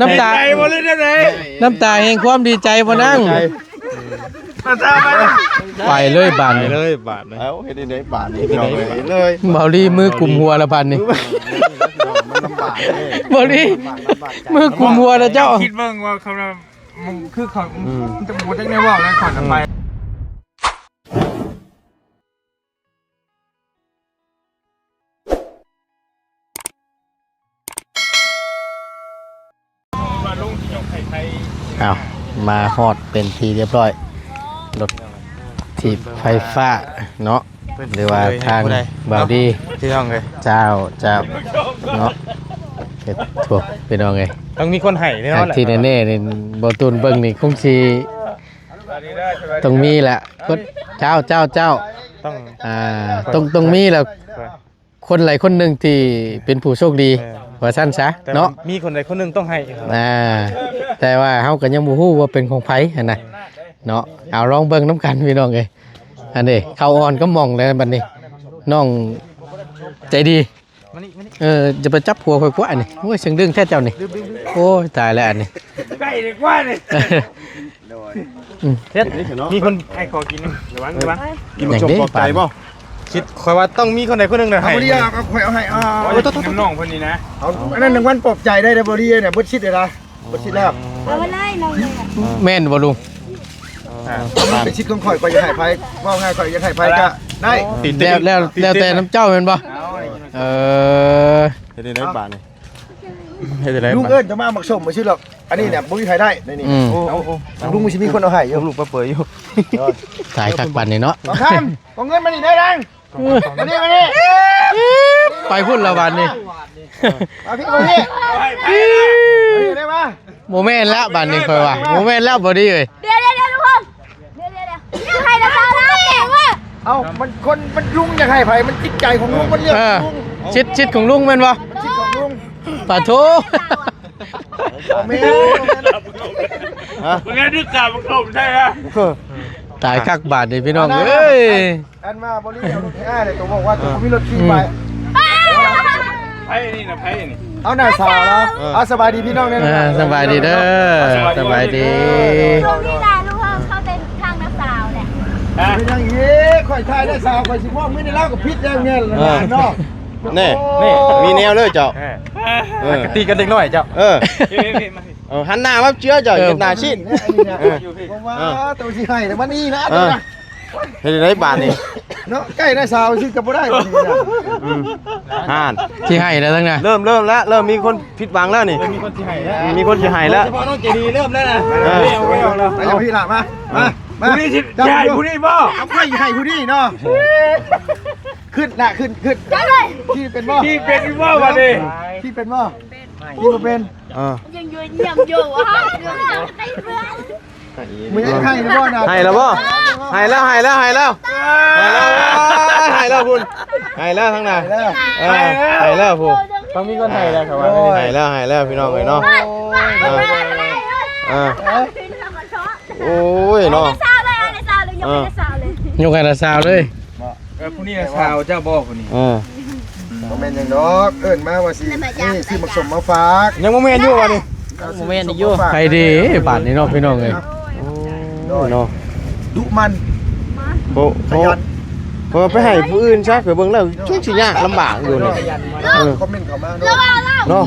ນ້ຳຕາ ໃຈບໍ່ ຫຼື ຈັ່ງໃດ? ນ້ຳຕາແຫ່ງຄວາມດີໃຈບໍ່ນາງ? ໃຈ ໄປເລີຍບາດນີ້ ໄປເລີຍບາດນີ້. ເອົ້າ ເຮັດໄດ້ບາດນີ້ ເຮັດໄດ້ບາດນີ້ ເລີຍ. ເບົາລີມືກຸມຫົວລະບາດນີ້ ມັນລຳບາກເດ້ ເບົາລີ ລຳບາກ ລຳບາກໃຈ ມືກຸມຫົວລະເຈົ້າ. ຄິດເບິ່ງວ່າເຂົາ ຄືເຂົາ ອືມ ຈະບໍ່ຈັກແນວເວົ້າແລ້ວ ເຂົາຈະໄປ. ອ້າວ ມາຮອດເປັນທີ່ຮຽບຮ້ອຍ ລົດຖີບໄຟຟ້າເນາະ ຫຼືວ່າທາງບ່າວດີ ພີ່ນ້ອງເອີຍ ເຈົ້າ ເຈົ້າເນາະ. ໂອ້ ພີ່ນ້ອງເອີຍ ຕ້ອງມີຄົນໃຫ້ແນ່ນອນແຫຼະ ທີ່ແນ່ໆນີ້ ບໍ່ຕູນເບິ່ງນີ້ຄົງຊິ ຕ້ອງມີແຫຼະ ເຈົ້າ ເຈົ້າ ເຈົ້າ ຕ້ອງ ອ່າ ຕ້ອງ ຕ້ອງມີແຫຼະ ຄົນໃດຄົນໜຶ່ງທີ່ເປັນຜູ້ໂຊກດີ ເອີ ວ່າຊັ້ນຊະເນາະ ມີຄົນໃດຄົນໜຶ່ງຕ້ອງໃຫ້. ອ່າ ແຕ່ວ່າເຮົາກໍຍັງບໍ່ຮູ້ວ່າເປັນຂອງໃຜຫັ້ນນະເນາະ. ເອົາ ລອງເບິ່ງນຳກັນພີ່ນ້ອງເອີຍ. ອັນນີ້ເຂົ້າອ່ອນກັບໝ່ອງແລ້ວບັດນີ້ ນ້ອງໃຈດີ. ມານີ້ ມານີ້ ເອີ ຈະໄປຈັບຫົວຂ້ອຍກວ່ານີ້. ໂອ້ຍ ເຊິ່ງດຶງແທ້ເຈົ້ານີ້. ໂອ້ຍ ຕາຍແລ້ວອັນນີ້ ໃກ້ດີກວ່ານີ້. ອືມ ເຮັດ ມີຄົນໃຫ້ຂໍກິນ ລະວັງ ລະວັງ. ກິນໝາກສົ້ມປອບໃຈບໍ່? ຄິດ ຂ້ອຍວ່າຕ້ອງມີຄົນໃດຄົນໜຶ່ງນະໃຫ້. ເອົາ ບໍ່ດີ ເອົາ ຂ້ອຍເອົາໃຫ້. ເອົາ ໂອ້ຍ ໂທດ ໂທດ ນ້ອງເພິ່ນນີ້ນະ. ເອົາ ອັນນັ້ນໜຶ່ງວັນປອບໃຈໄດ້ເດ້ ບໍ່ດີເນຍ ເບິດສິດເດ້ລະ ເບິດສິດແລ້ວ. ເອົາມາເລີຍນ້ອງເອີຍ. ແມ່ນບໍ່ລຸງ? ອ່າ ມັນເປັນສິດຂອງຂ້ອຍ ຂ້ອຍຢາກໃຫ້ໃຜ ເວົ້າງ່າຍ ຂ້ອຍຢາກໃຫ້ໃຜກໍໄດ້. ແລ້ວ ແລ້ວ ແລ້ວແຕ່ນຳເຈົ້າແມ່ນບໍ່? ເອີ ເຮັດໄດ້ບາດນີ້ ເຮັດໄດ້ ລຸງເອີ້ນຈະມາໝາກສົ້ມມາຊື້ດອກ. ອັນນີ້ນະບໍ່ມີໃຜໄດ້ໃນນີ້. ອືມ ໂອ້ ໂອ້ ໂອ້ ລຸງຊິມີຄົນເອົາໃຫ້ຢູ່ ລູກປະເປີຢູ່. ຕາຍຄັກປານນີ້ເນາະ ປະຄຳ ເອົາເງິນມານີ້ໄດ້ນາງ. ມານີ້ ມານີ້ ໄປພຸ້ນລະບາດນີ້. ມາພີ່ ມາພີ່ ມາ ບໍ່ແມ່ນແລ້ວບາດນີ້ຂ້ອຍວ່າ ບໍ່ແມ່ນແລ້ວ ບໍ່ດີເອີຍ. ດຽວ ດຽວ ດຽວ ລຸງ ດຽວ ດຽວ ດຽວ ໃຫ້ລະຊາວລ້ານແຕກວ່າ. ເອົ້າ ມັນຄົນ ມັນລຸງຢາກໃຫ້ໃຜ ມັນຈິດໃຈຂອງລຸງ ມັນເລື່ອງຂອງລຸງ. ເອີ ສິດ ສິດຂອງລຸງແມ່ນບໍ່? ມັນສິດຂອງລຸງ. ປາໂທ ບໍ່ແມ່ນ ບໍ່ແມ່ນ. ຮະ? ເພິ່ນໄດ້ດຶກກາບັກສົມໃຊ່ລະ. ຕາຍຄັກບາດນີ້ພີ່ນ້ອງເອີຍ. ອັນວ່າບໍ່ມີລົດໃຫ້ອ້າຍເລີຍ ໂຕບອກວ່າໂຕບໍ່ມີລົດຂີ່ໄປ. ອືມ ໃຜນີ້ນະ ໃຜນີ້? ເອົາ ນ້າສາວເນາະ. ເອີ ເອົາ ສະບາຍດີພີ່ນ້ອງແດ່. ເອີ ສະບາຍດີເດີ ສະບາຍດີ. ຊ່ວງນີ້ນະ ລູກເຮົາເຂົ້າເຕັນຂ້າງນ້າສາວແຫຼະ. ເປັນຫຍັງອີກ? ຂ້ອຍຖ່າຍນ້າສາວ ຂ້ອຍຊິມອບເງິນໃຫ້ລາວກໍຜິດແລ້ວແມ່ນລະເນາະ. ແນ່ ນີ້ ມີແນວເດີເຈົ້າ. ເອີ ເອີ ກະຕີກັນເດັກນ້ອຍເຈົ້າ. ເອີ ເອີ ຫັນໜ້າມາເຈື່ອເຈົ້າ ເຮັດໜ້າຊີ້ນ. ເອີ ເອີ ເພາະວ່າໂຕຊິໃຫ້ແລ້ວມັນນີ້ນະ. ເອີ ເຮັດໄດ້ບາດນີ້ເນາະ ໃກ້ໄດ້ສາວຊື່ກໍບໍ່ໄດ້ບາດນີ້ນະ. ອືມ ຫັ້ນ ຊິໃຫ້ແລ້ວທັງນັ້ນ. ເລີ່ມ ເລີ່ມແລ້ວ ເລີ່ມມີຄົນຜິດຫວັງແລ້ວນີ້. ມີຄົນຊິໃຫ້ແລ້ວ ມີຄົນຊິໃຫ້ແລ້ວ. ສະເພາະນ້ອງເຈດີເລີ່ມແລ້ວນະ. ເອີ ເອົາ ເອົາ ເອົາ ເອົາ ມາ ມາ ມາ ຜູ້ນີ້ຊິໃຫ້ຜູ້ນີ້ບໍ່? ເອົາ ຂ້ອຍໃຫ້ຜູ້ນີ້ເນາະ. ຂຶ້ນລະ ຂຶ້ນ ຂຶ້ນ ຂີ່ເປັນບໍ່? ຂີ່ເປັນຢູ່ບໍ່ບາດນີ້? ຂີ່ເປັນບໍ່? ຂີ່ບໍ່ເປັນ. ເອີ ຍັງຢູ່ ຍັງຢູ່ ບໍ່ໃຫ້ບໍ່ນະ? ໃຫ້ແລ້ວບໍ່? ໃຫ້ແລ້ວ ໃຫ້ແລ້ວ ໃຫ້ແລ້ວ ໃຫ້ແລ້ວ ໃຫ້ແລ້ວພຸ້ນ ໃຫ້ແລ້ວທາງໜ້າ. ເອີ ໃຫ້ແລ້ວພຸ້ນ ຕ້ອງມີຄົນໃຫ້ແລ້ວ ເຂົາວ່າ. ໂອ້ຍ ໃຫ້ແລ້ວ ໃຫ້ແລ້ວ ພີ່ນ້ອງເອີຍເນາະ. ເອີ ເອີ ໂອ້ຍເນາະ ຍກໃຫ້ລະຊາວເລີຍ ຍກໃຫ້ລະຊາວເລີຍ. ເອີ ຜູ້ນີ້ລະຊາວເຈົ້າບໍ່ຜູ້ນີ້? ເອີ ບໍ່ແມ່ນຫຍັງດອກ ເອີ້ນມາວ່າຊິ ນີ້ ຊື້ໝາກສົ້ມມາຝາກ. ຍັງບໍ່ແມ່ນຢູ່ວ່ານີ້ ບໍ່ແມ່ນຢູ່. ໃຜເດ້ບາດນີ້ເນາະ ພີ່ນ້ອງເອີຍ. ໂອ້ຍເນາະ ດຸໝັ່ນ ໂອ້ ຂະຫຍັນ ເພາະວ່າໄປໃຫ້ຜູ້ອື່ນຊະ ໄປເບິ່ງແລ້ວ ຈັ່ງຊິຍາກລຳບາກຢູ່ນີ້. ເອີ ຄອມເມັນເຂົ້າມາເນາະ ເນາະ.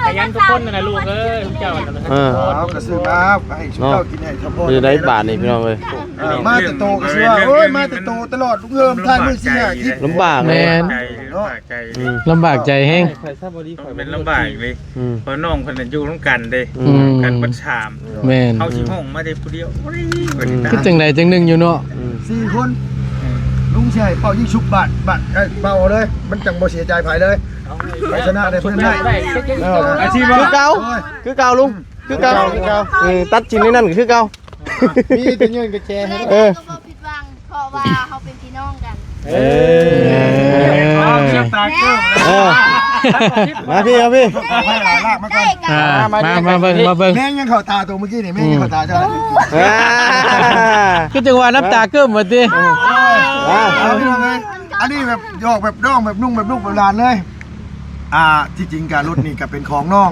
ຂະຫຍັນທຸກຄົນນະລູກເອີຍ ເຈົ້າ. ເອີ ເອົາ ກໍຊື້ມາໃຫ້ຊຸມເຈົ້າກິນໃຫ້ສະເພາະ. ເຮັດໄດ້ບາດນີ້ ພີ່ນ້ອງເອີຍ. ເອີ ມາແຕ່ໂຕກໍຊິວ່າ ໂອ້ຍ ມາແຕ່ໂຕຕະຫຼອດ ລຸງເອີມ ຖ່າຍມື້ຊິຫາກິນ. ລຳບາກ ແມ່ນ ເນາະ ລຳບາກໃຈແຮງ. ຂ້ອຍຊະບໍ່ດີ ຂ້ອຍເປັນລຳບາກອີກເລີຍ. ອືມ ເພາະນ້ອງເພິ່ນນະຢູ່ນຳກັນເດ້ ອືມ ກັນເບິດສາມ. ແມ່ນ ເຮົາຊິຮ້ອງມາແຕ່ຜູ້ດຽວ. ໂອ້ຍ ອືມ ຄືຈັ່ງໃດຈັ່ງໜຶ່ງຢູ່ເນາະ. ອືມ ສີ່ຄົນ ອືມ ລຸງຊິໃຫ້ເປົ່າຍິງຊຸບບາດ ບາດ ເອີ ເປົ່າເອົາເລີຍ ມັນຈັ່ງບໍ່ເສຍໃຈໃຜເລີຍ. ໃຜຊະນະໄດ້ເພິ່ນໄດ້. ເອີ ອາຊີບ ຄືເກົ່າ ຄືເກົ່າລຸງ ຄືເກົ່າ ຄືເກົ່າ. ເອີ ຕັດສິນໃນນັ້ນກໍຄືເກົ່າ ມີແຕ່ຍື່ນກະແຈໃຫ້. ເອີ ກໍບໍ່ຜິດຫວັງ ເພາະວ່າເຮົາເປັນພີ່ນ້ອງກັນ. ເອີ ເອີ ມາພີ່ ມາພີ່ ອ່າ ມາ ມາເບິ່ງ ມາເບິ່ງ. ແມ່ງຍັງເຂົ້າຕາໂຕມື້ກີ້ນີ້ ແມ່ງຍັງເຂົ້າຕາເຈົ້າ. ອືມ ຄືຈັ່ງວ່ານ້ຳຕາເກີ້ມວ່າຕິ. ອ່າ ເອົາ ພີ່ນ້ອງເອີຍ ອັນນີ້ແບບຢອກແບບນ້ອງ ແບບລຸງ ແບບລູກແບບຫຼານເລີຍ. ອ່າ ທີ່ຈິງກະລົດນີ້ກະເປັນຂອງນ້ອງ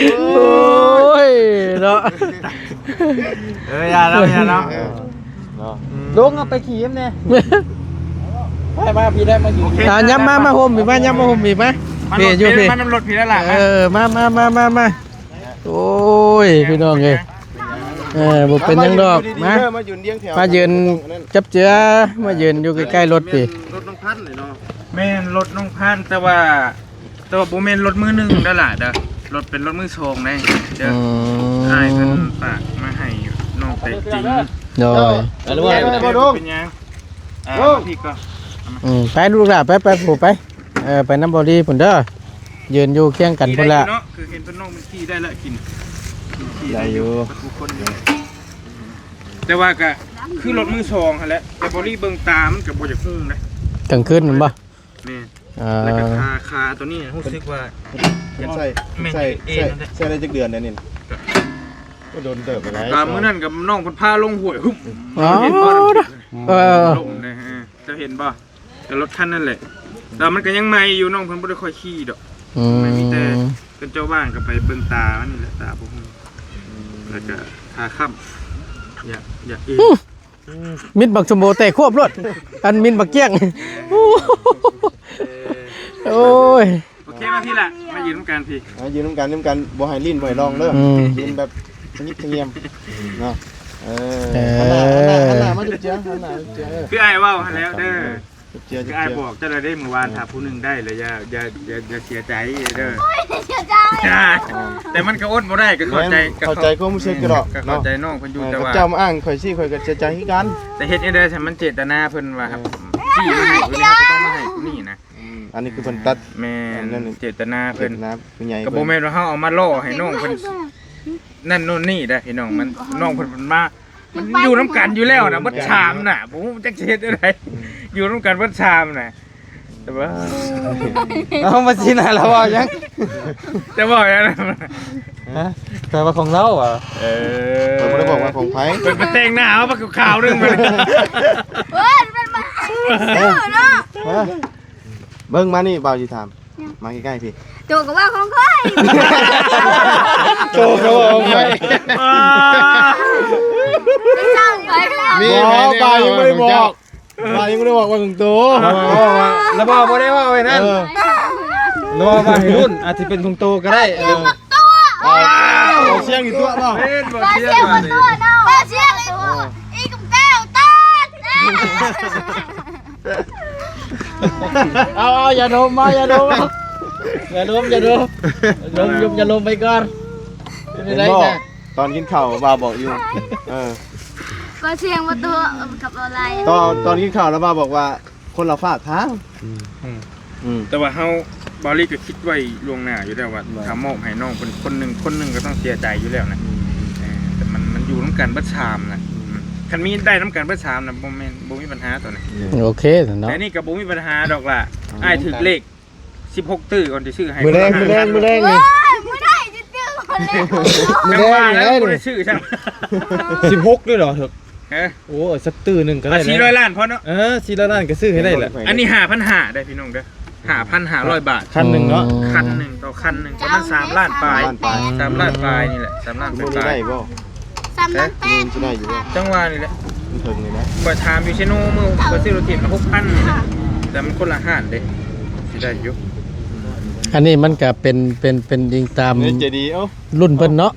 ໂອ້ຍເນາະ ເອີ ຢ່າເນາະ ຢ່າເນາະ ເນາະ ລົງເອົາໄປຂີ່ນຳແດ່ ໄປ ມາພີ້ໄດ້ ມາຢູ່ ອ່າ ຍັບມາ ມາໂຮມພີ້ ມາ ຍັບມາໂຮມພີ້ ມາ ມາ ພີ້ ຢູ່ພີ້ ມານຳລົດພີ້ລະຫຼ້າ ເອີ ມາ ມາ ມາ ມາ ໂອ້ຍ ພີ່ນ້ອງເອີຍ ເອີ ບໍ່ເປັນຫຍັງດອກ ມາ ມາຢືນຈັບເຈືອ ມາຢືນຢູ່ໃກ້ໆລົດພີ້ ລົດນ້ອງພັນນີ້ເນາະ ແມ່ນລົດນ້ອງພັນ ແຕ່ວ່າ ແຕ່ວ່າບໍ່ແມ່ນລົດມືໜຶ່ງເດີຫຼ້າເດີ ລົດເປັນລົດມືສອງເດ້ ເດີ ອືມ ອ້າຍເພິ່ນຝາກມາໃຫ້ນ້ອງແຕະຈິງ ໂດຍ ເປັນຫຍັງ ອ່າ ໂອ້ ມາພີ້ກ່ອນ ອືມ ໄປລູກຫຼ້າ ໄປ ໄປ ໄປ ເອີ ໄປນຳເບົາລີພຸ້ນເດີ ຢືນຢູ່ຄຽງກັນພຸ້ນລະ ຂີ່ໄດ້ຢູ່ເນາະ ຄືເຫັນເພິ່ນນ້ອງມັນຂີ່ໄດ້ລະ ກິນ ຂີ່ໄດ້ຢູ່ ແຕ່ວ່າກະຄືລົດມືສອງຫັ້ນແຫຼະ ແຕ່ເບົາລີເບິ່ງຕາມັນກະບໍ່ຢາກຮຸ່ງເດ້ ກາງຄືນແມ່ນບໍ່? ແມ່ນ ອ່າ ແລ້ວກະຂາ ຂາໂຕນີ້ຮູ້ສຶກວ່າ ເພິ່ນໃຊ້ ເພິ່ນໃຊ້ ໃຊ້ ໃຊ້ໄດ້ຈັກເດືອນແລ້ວນີ້ນະ? ກະ ກໍດົນເຕີບໄປແລ້ວ ກະມື້ນັ້ນກະນ້ອງເພິ່ນພາລົງຫ້ວຍ ຫຶບ ອໍ ເຫັນບໍ່? ເອີ ລົ້ມເດ້ ເຈົ້າເຫັນບໍ່? ກະລົດຄັນນັ້ນແຫຼະ ແຕ່ມັນກະຍັງໃໝ່ຢູ່ ນ້ອງເພິ່ນບໍ່ໄດ້ຄ່ອຍຂີ່ດອກ ອືມ ມັນມີແຕ່ເພິ່ນເຈົ້າວ່າງກະໄປເບິ່ງຕາມັນນີ້ແຫຼະ ຕາບໍ່ຮູ້ ແລ້ວກະຂາຄ້ຳ ຢາກ ຢາກອີກ ມິດບັກຊົມໂບແຕກຄວບໂລດ ອັນມິດບັກກ້ຽງ ໂອ້ຍ ໂອເຄ ມາພີ້ລະ ມາຢືນນຳກັນພີ້ ອ່າ ຢືນນຳກັນ ນຳກັນ ບໍ່ໃຫ້ຫຼິ້ນ ບໍ່ໃຫ້ລອງເດີ ອືມ ຢືນແບບສະຫຍິບສະຫງຽມເນາະ ເອີ ເອີ ຫັນໜ້າ ຫັນໜ້າ ຫັນໜ້າມາຈຸເຈືອ ຫັນໜ້າຈຸເຈືອ ຄືອ້າຍເວົ້າຫັ້ນແຫຼະເດີ ຈຸເຈືອ ຈຸເຈືອ ອ້າຍບອກເຈົ້າແລ້ວເດ້ມື້ວານ ເອີ ຖ້າຜູ້ໜຶ່ງໄດ້ລະຢ່າ ຢ່າ ຢ່າ ຢ່າເສຍໃຈເດີ ໂອ້ຍ ເສຍໃຈ ແຕ່ມັນກະອົດບໍ່ໄດ້ ກະເຂົ້າໃຈ ແມ່ນ ເຂົ້າໃຈຄວາມຮູ້ສຶກຢູ່ດອກ ກະເຂົ້າໃຈນ້ອງເພິ່ນຢູ່ ເອີ ແຕ່ວ່າເຈົ້າມາອ້າງຂ້ອຍຊີ້ ຂ້ອຍກະເສຍໃຈຄືກັນ ແຕ່ເຮັດແນວໃດໃຫ້ມັນເຈດຕະນາເພິ່ນວ່າ ເອີ ຊີ້ມາໃຫ້ຜູ້ນີ້ ເຮົາກະຕ້ອງມາໃຫ້ຜູ້ນີ້ນະ ອືມ ອັນນີ້ຄືເພິ່ນຕັດ ແມ່ນ ນັ້ນ ເຈດຕະນາເພິ່ນ ເຈດຕະນາຜູ້ໃຫຍ່ ກະບໍ່ແມ່ນວ່າເຮົາເອົາມາຫຼໍ່ໃຫ້ນ້ອງເພິ່ນ ນັ້ນໂນ່ນນີ້ເດ້ພີ່ນ້ອງ ມັນ ອືມ ນ້ອງເພິ່ນມາ ມັນຢູ່ນຳກັນຢູ່ແລ້ວນະ ເບິດສາມນະ ບໍ່ຮູ້ຈັກຊິເຮັດແນວໃດ ອືມ ຢູ່ນຳກັນເບິດສາມນະ ແຕ່ວ່າ ເອົາມາຊີ້ໜ້າລາວເວົ້າຫຍັງ ຈະເວົ້າຫຍັງນະ ຮະ ແປວ່າຂອງລາວຫວາ ເອີ ເພິ່ນບໍ່ໄດ້ບອກວ່າຂອງໃຜ ເພິ່ນໄປແຕ່ງໜ້າເອົາບັກຂາວໜຶ່ງ ເອີ ມັນມາຊື້ເນາະ ຮະ ເບິ່ງມານີ້ ບ່າວຊິຖາມ ຫຍັງ ມາໃກ້ໆ ພີ້ ໂຕກະວ່າຂອງຂ້ອຍ ໂຕກະວ່າຂອງຂ້ອຍ ໄປສ້າງໄປ ມີ ບໍ່ ບ່າວຍັງບໍ່ໄດ້ບອກ ບ່າວຍັງບໍ່ໄດ້ບອກວ່າຂອງໂຕ ລະບ່າວບໍ່ໄດ້ເວົ້າໄວ້ນັ້ນ ເອີ ລະບ່າວວ່າໃຫ້ລຸ້ນ ອາດຊິເປັນຂອງໂຕກະໄດ້ ເອີ ເອົາ ເອົາສຽງອີກຕົວະ ແມ່ນບໍ່ ສຽງບໍ່ຕົວະເນາະ ສຽງອີກ ອີກແກ້ວຕາດ ເອົາ ເອົາ ຢາດົມມາ ຢາດົມມາ ຢາດົມ ຢາດົມ ດົມ ຢາດົມໄປກ່ອນ ເປັນໄດ້ ຕອນກິນເຂົ້າບ່າວບອກຢູ່ ເອີ ກໍສຽງບໍ່ຕົວະກັບອອນລາຍ ຕອນ ຕອນກິນເຂົ້າລະບ່າວບອກວ່າ ຄົນລະຟາກທາງ ອືມ ອືມ ອືມ ແຕ່ວ່າເຮົາ ບ່າວລີກະຄິດໄວ້ລ່ວງໜ້າຢູ່ແລ້ວວ່າ ວ່າ ຖ້າມອບໃຫ້ນ້ອງເພິ່ນຄົນໜຶ່ງ ຄົນໜຶ່ງກະຕ້ອງເສຍໃຈຢູ່ແລ້ວນະ ອືມ ເອີ ແຕ່ມັນ ມັນຢູ່ນຳກັນເບິດສາມນະ ອືມ ຄັນມີໄດ້ນຳກັນເບິດສາມນະ ບໍ່ແມ່ນ ບໍ່ມີບັນຫາໂຕນີ້ ໂອເຄຊັ້ນເນາະ ແຕ່ນີ້ກະບໍ່ມີບັນຫາດອກລະ ອ່າ ອ້າຍຖືກເລກສິບຫົກຕື້ ກ່ອນຊິຊື້ໃຫ້ ມື້ແລງ ມື້ແລງ ມື້ແລງນີ້ ໂອ້ຍ ມື້ໃດຊິຊື້ ມື້ແລງນີ້ ບໍ່ໄດ້ຊື້ຊ້ຳ ສິບຫົກເລີຍເຫາະ ຮະ ໂອ້ ສັກຕື້ໜຶ່ງກະໄດ້ ສີ່ຮ້ອຍລ້ານພໍເນາະ ເອີ ສີ່ຮ້ອຍລ້ານກະຊື້ໃຫ້ໄດ້ແຫຼະ ອັນນີ້ຫ້າພັນຫ້າເດ້ພີ່ນ້ອງເດີ ຫ້າພັນຫ້າຮ້ອຍບາດ ຄັນໜຶ່ງເນາະ ຄັນໜຶ່ງຕໍ່ຄັນໜຶ່ງ ປະມານສາມລ້ານປາຍ ສາມລ້ານປາຍນີ້ແຫຼະ ສາມລ້ານປາຍ ສາມລ້ານແປດ ຊິໄດ້ຢູ່ບໍ່ ຈັ່ງວ່ານີ້ແຫຼະ ມັນເຖິງນີ້ນະ ຂ້ອຍຖາມຢູ່ເຊໂນມື້ຂ້ອຍຊື້ລົດຖີບນະ ຫົກພັນນີ້ນະ ແຕ່ມັນຄົນລະຮ້ານເດ້ ຊິໄດ້ຢູ່ ອັນນີ້ມັນກະເປັນ ເປັນ ເປັນອີງຕາມ ໃຈດີ ເອົ້າ ລຸ້ນເພິ່ນເນາະ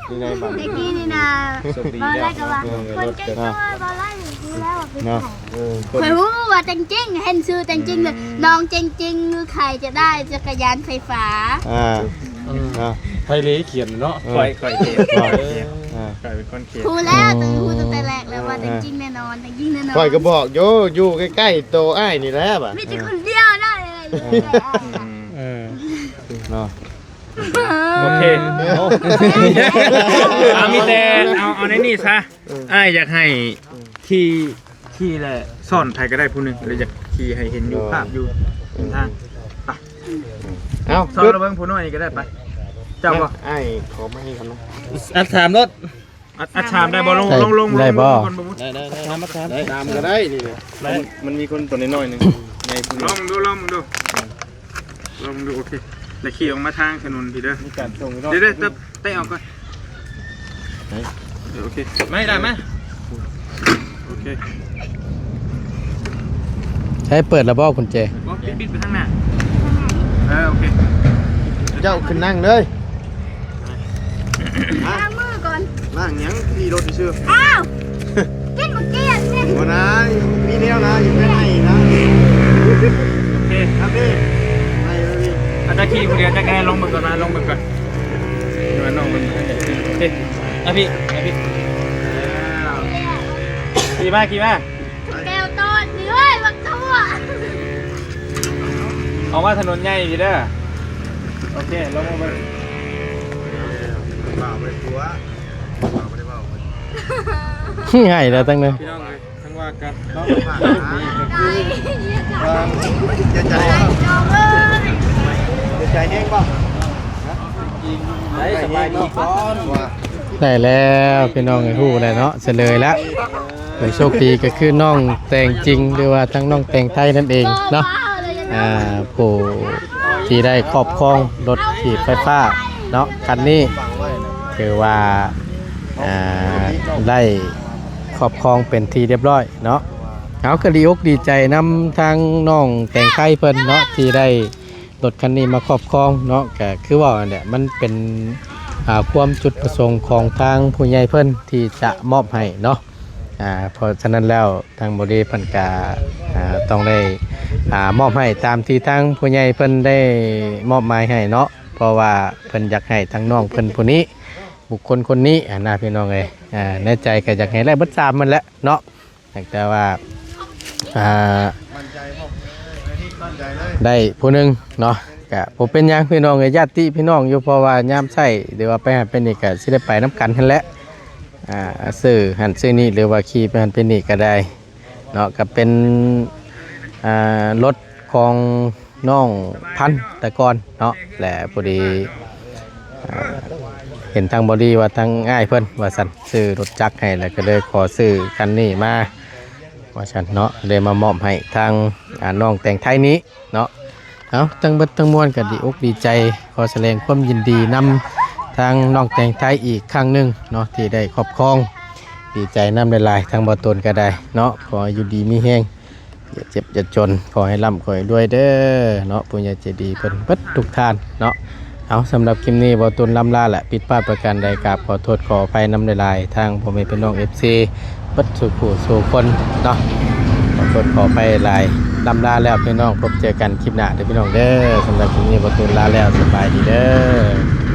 ຍັງໄງບາດນີ້ ແຕ່ກີ້ນີ້ນະ ໂຊກດີ ເວົ້າໄດ້ກະວ່າ ເອີ ຄົນໃກ້ຕົວ ເວົ້າໄດ້ຮູ້ແລ້ວວ່າເປັນໃຜ ເນາະ ເອີ ຂ້ອຍຮູ້ວ່າຈັງຈິງ ເຫັນຊື່ຈັງຈິງເລີຍ ອືມ ນ້ອງຈັງຈິງ ໃຜຈະໄດ້ຈັກກະຍານໄຟຟ້າ ອ່າ ອືມ ເນາະ ໃຜເລຂຽນເນາະ ເອີ ຂ້ອຍ ຂ້ອຍຂຽນ ເອີ ເອີ ຂ້ອຍເປັນຄົນຂຽນ ຮູ້ແລ້ວ ຮູ້ຕັ້ງແຕ່ແລກແລ້ວວ່າ ເອີ ຈັງຈິງແນ່ນອນ ຈັງຈິງແນ່ນອນ ຂ້ອຍກະບອກຢູ່ ຢູ່ໃກ້ໆໂຕອ້າຍນີ້ແຫຼະ ບາດ ມີແຕ່ຄົນດຽວໄດ້ ເອີ ເອີ ເນາະ ໂອເຄ ເອົາ ເອົາ ມີແຕ່ເອົາ ເອົາໃນນີ້ຊະ ເອີ ອ້າຍຢາກໃຫ້ຂີ່ ຂີ່ແຫຼະ ຊ້ອນໃຜກະໄດ້ຜູ້ໜຶ່ງ ຫຼືຢາກຂີ່ໃຫ້ເຫັນຢູ່ ເອີ ພາບຢູ່ເປັນທາງ ໄປ ເອົາ ຊ້ອນລະເບິ່ງຜູ້ນ້ອຍນີ້ກະໄດ້ ໄປ ເຈົ້າບໍ່ ອ້າຍຂໍໄມຄຳນະ ອັດຖາມໂລດ ອັດ ອັດຖາມໄດ້ບໍ່ ລົງ ລົງ ລົງ ໄດ້ບໍ່ ລົງກ່ອນບໍ່ ໄດ້ ໄດ້ ໄດ້ ຖາມ ຖາມ ຖາມກະໄດ້ນີ້ ໄດ້ ມັນ ມັນມີຄົນຕົວນ້ອຍໆໜຶ່ງ ໃຫຍ່ຜູ້ໜຶ່ງ ລອງເບິ່ງດູ ລອງເບິ່ງດູ ລອງເບິ່ງດູ ໂອເຄ ແລ້ວຂີ່ອອກມາທາງຖະໜົນພີ້ເດີ ມີການສົ່ງຢູ່ເນາະ ດຽວ ດຽວ ເຕະອອກກ່ອນ ໄປ ເອີ ໂອເຄ ມາໃຫ້ຫຼານມາ ໂອເຄ ໃຫ້ເປີດລະບໍ່ກຸນແຈ ບໍ່ ປິດ ປິດໄປທາງໜ້າ ເອີ ໂອເຄ ເຈົ້າຂຶ້ນນັ່ງເລີຍ ລ້າງມືກ່ອນ ລ້າງຫຍັງ? ຂີ່ລົດຊື່ໆ ອ້າວ ກິນບໍ່ກຽນນີ້ ບໍ່ນາ ມີແນວນາ ຢູ່ໃນນະ ໂອເຄ ຄັບເດ້ ໄປເລີຍ ອາດຈະຂີ່ຜູ້ດຽວ ຈັກແນ່ ລອງເບິ່ງກ່ອນ ມາລອງເບິ່ງກ່ອນ ມາລອງເບິ່ງ ໂອເຄ ອະພີ້ ອະພີ້ ຂີ່ມາ ຂີ່ມາ ແກ້ວຕອດນີ້ເວີ ອອກມາຖະໜົນໃຫຍ່ພີ້ເດີ. ໂອເຄ ລົງມາເບິ່ງ. ເວົ້າບໍ່ໄດ້ຕົວະ ເວົ້າບໍ່ໄດ້ເວົ້າ. ໃຫ້ແລ້ວຕັ້ງເດີ. ພີ່ນ້ອງເອີຍ ຈັ່ງວ່າກັນເນາະ. ນີ້ກໍຄື ຢ່າໃຈ ຢ່າໃຈແຮງບໍ່? ໄດ້ ສະບາຍດີກ່ອນ. ໄດ້ແລ້ວພີ່ນ້ອງເອີຍ ຮູ້ແລ້ວເນາະ ສະເລີຍແລ້ວ. ຜູ້ໂຊກດີກໍຄືນ້ອງແຕງຈິງ ຫຼືວ່າທັງນ້ອງແຕງໄທນັ້ນເອງເນາະ ອ່າ ຜູ້ທີ່ໄດ້ຄອບຄອງລົດຖີບໄຟຟ້າເນາະ ຄັນນີ້ ຖືວ່າ ອ່າ ໄດ້ຄອບຄອງເປັນທີ່ຮຽບຮ້ອຍເນາະ. ເຮົາກໍດີອົກດີໃຈນຳທາງນ້ອງແຕງໄທເພິ່ນເນາະ ທີ່ໄດ້ລົດຄັນນີ້ມາຄອບຄອງເນາະ. ກໍຄືເວົ້າຫັ້ນແຫຼະ ມັນເປັນ ອ່າ ຄວາມຈຸດປະສົງຂອງທາງຜູ້ໃຫຍ່ເພິ່ນທີ່ຈະມອບໃຫ້ເນາະ. ອ່າ ເພາະສະນັ້ນແລ້ວ ທາງບໍລິສັດເພິ່ນກະ ອ່າ ຕ້ອງໄດ້ ອ່າ ມອບໃຫ້ຕາມທີ່ທາງຜູ້ໃຫຍ່ເພິ່ນໄດ້ມອບໝາຍໃຫ້ເນາະ. ເພາະວ່າເພິ່ນຢາກໃຫ້ທາງນ້ອງເພິ່ນຜູ້ນີ້ ບຸກຄົນຄົນນີ້ຫັ້ນນະ ພີ່ນ້ອງເອີຍ. ອ່າ ໃນໃຈກໍຢາກໃຫ້ໄດ້ເບິດສາມຫັ້ນແຫຼະເນາະ ແຕ່ວ່າ ອ່າ ໄດ້ຜູ້ໜຶ່ງເນາະ ກະບໍ່ເປັນຫຍັງພີ່ນ້ອງເອີຍ ຍາດຕິພີ່ນ້ອງຢູ່. ເພາະວ່າຍາມໃຊ້ ຫຼືວ່າໄປຫັ້ນໄປນີ້ ກະຊິໄດ້ໄປນຳກັນຫັ້ນແຫຼະ. ອ່າ ຊື້ຫັ້ນຊື້ນີ້ ຫຼືວ່າຂີ່ໄປຫັ້ນໄປນີ້ກໍໄດ້ເນາະ. ກໍເປັນ ອ່າ ລົດຂອງນ້ອງພັນແຕ່ກ່ອນເນາະ ແລະ ພໍດີ ອ່າ ເຫັນທາງບໍລິວ່າທາງອ້າຍເພິ່ນວ່າຊັ້ນ ຊື້ລົດຈັກໃຫ້ ແລ້ວກໍເລີຍຂໍຊື້ຄັນນີ້ມາວ່າຊັ້ນເນາະ ເລີຍມາມອບໃຫ້ທາງ ອ່າ ນ້ອງແຕງໄທນີ້ເນາະ. ເອົາ ທັງເບິດທັງມວນກໍດີອົກດີໃຈ ຂໍສະແດງຄວາມຍິນດີນຳທາງນ້ອງແຕງໄທອີກຄັ້ງໜຶ່ງເນາະ ທີ່ໄດ້ຄອບຄອງ. ດີໃຈນຳຫຼາຍໆ ທາງບໍ່ຕົນກໍໄດ້ເນາະ. ຂໍໃຫ້ຢູ່ດີມີແຮງ ຢ່າເຈັບຢ່າຈົນ ຂໍໃຫ້ລ່ຳຂໍໃຫ້ລວຍເດີເນາະ ຜູ້ໃຫຍ່ໃຈດີເພິ່ນເບິດທຸກທ່ານເນາະ. ເອົາ ສຳລັບຄລິບນີ້ ບໍ່ຕົນລ່ຳລາ ແລະ ຜິດພາດປະການໃດ ກາບຂໍໂທດຂໍອະໄພນຳຫຼາຍໆ ທາງພໍ່ແມ່ພີ່ນ້ອງ ເອັຟຊີ ເບິດສູ່ຜູ້ສູ່ຄົນເນາະ. ຂໍໂທດຂໍອະໄພຫຼາຍ ລ່ຳລາແລ້ວພີ່ນ້ອງ ພົບເຈີກັນຄລິບໜ້າເດີພີ່ນ້ອງເດີ. ສຳລັບຄລິບນີ້ ບໍ່ຕົນລາແລ້ວ ສະບາຍດີເດີ.